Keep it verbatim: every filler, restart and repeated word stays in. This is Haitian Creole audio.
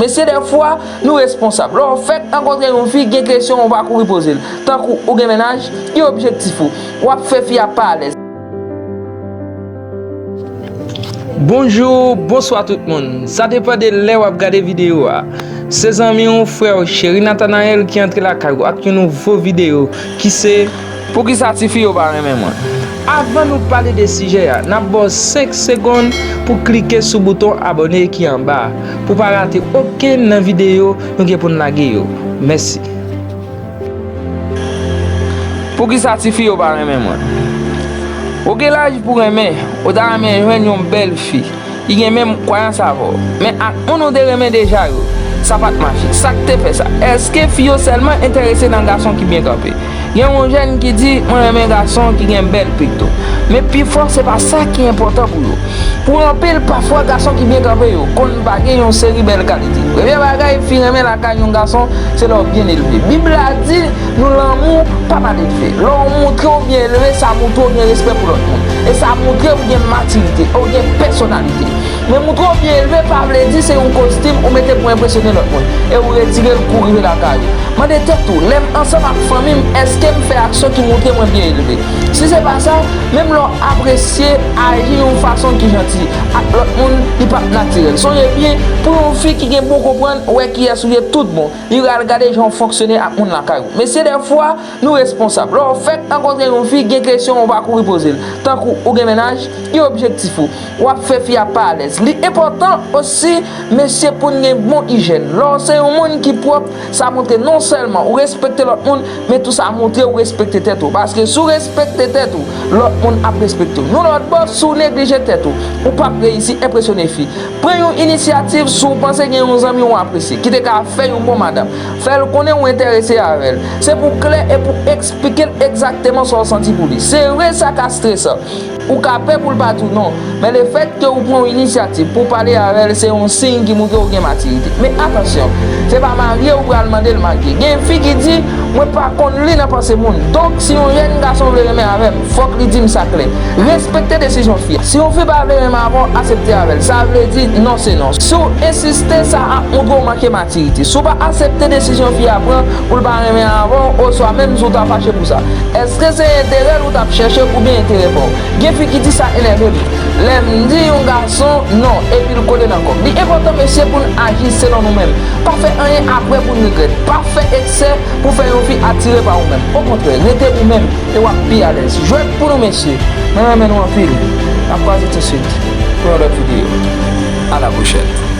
Mesye, dèfwa, nou responsab. Lè w fèk rankontre yon fi, gen kesyon ou pa kouri poze l. Tankou ou gen mennaj, ki objektif ou? W ap fè fi a pa alèz. Bonjou, bonswa tout moun. Sa depann de lè w ap gade videyo a. Se zanmi w, frè w, Cheri Nathanael ki antre lakay ou ak yon nouvo videyo ki se Poukisa tifi yo pa renmen mwen? Avan nou pale de sijè a, n ap ba w senk segonn pou klike sou bouton abòne ki anba a, pou pa rate okenn nan videyo nou gen pou n lage yo. Mèsi. Poukisa tifi yo pa renmen mwen? Ou gen laj pou renmen, ou ta renmen jwenn yon bèl fi ki gen menm kwayans avè w, men ak moun ou te renmen deja yo, sa pa t mache. Sa k te fè sa? Èske fi yo sèlman enterese nan gason ki byen kanpe? Gen yon jèn ki di, "Mwen renmen gason ki gen bèl pekto." Men pifò, se pa sa ki enpòtan pou yo. Pou anpil, pafwa gason ki byen kanpe yo konn pa gen yon seri bèl kalite. Premye bagay fi renmen lakay yon gason, se lè w byen elve. Bib la di nou lanmou pa mal elve. Lè w montre w byen elve, sa montre w gen respè pou lòt moun. E sa montre w gen matirite, ou gen pèsonalite. Men montre w byen elve pa vle di se yon kostim ou mete pou enpresyone lòt moun, e ou retire l kou rive lakay ou. Mande tèt ou, lè m ansanm ak fanmi m, èske m fè aksyon ki montre mwen byen elve? Si se pa sa, menm lè w apresye aji yon fason ki janti ak lòt moun, li p ap natirèl. Sonje byen, pou yon fi ki gen bon konprann, wè kiyès ou ye tout bon, li pral gade jan w fonksyone ak moun lakay ou. Mesye, dèfwa, nou responsab. Lè w fèk rankontre yon fi, gen kesyon ou pa kouri poze l. Tankou ou gen mennaj, ki objektif ou? W ap fè fi a pa alèz. Li enpòtan osi, mesye, pou n gen bon ijèn. Lè w se yon moun ki pwòp, sa montre non sèlman ou respekte lòt moun, men tou sa montre ou respekte tèt ou. Paske si w respekte tèt ou, lòt moun ap respekte w. Yon lòt bò, si w neglije tèt ou, ou p ap reyisi enpresyone fi. Pran yon inisyativ, si w panse gen yon zanmi w apresye, ki te ka fè yon bon madanm, fè l konnen ou enterese avè l. Se pou w klè e pou w eksplike l egzakteman sa w santi pou li. Se vre, sa ka stresan. Ou ka pè pou l pa di w non, men lefètke ou pran yon inisyativ pou w pale avè l, se yon siy ki montre w gen matirite. Men atansyon, se pa marye ou pral mande l marye. Gen fi ki di, "Mwen pa konn li nan panse moun. Donk, si yon jèn gason vle renmen avè m, fòk li di m sa klè." Respekte desizyon fi a. Si yon fi pa vle renmen avè w, aksepte avè l. Sa vle di non se non. Si w ensiste, sa ap montre w manke matirite. Si w pa aksepte desizyon fi a pran pou l pa renmen avè w, oswa menm si w ta fache pou sa, èske se enterè l ou t ap chèche oubyen enterè pa w? Gen fi ki di sa enève m lè m di yon gason non epi l kole nan kò m. Li enpòtan, mesye, pou n aji selon nou menm. Pa fè anyen apre pou n regrèt. Pa fè eksè pou fè yon fi atire pa ou menm. Okontrè, rete ou menm e w ap pi alèz. Jwèt pou nou, mesye. Mwen renmen nou anpil. N ap kwaze tousuit pou yon lòt videyo. A la pwochèn.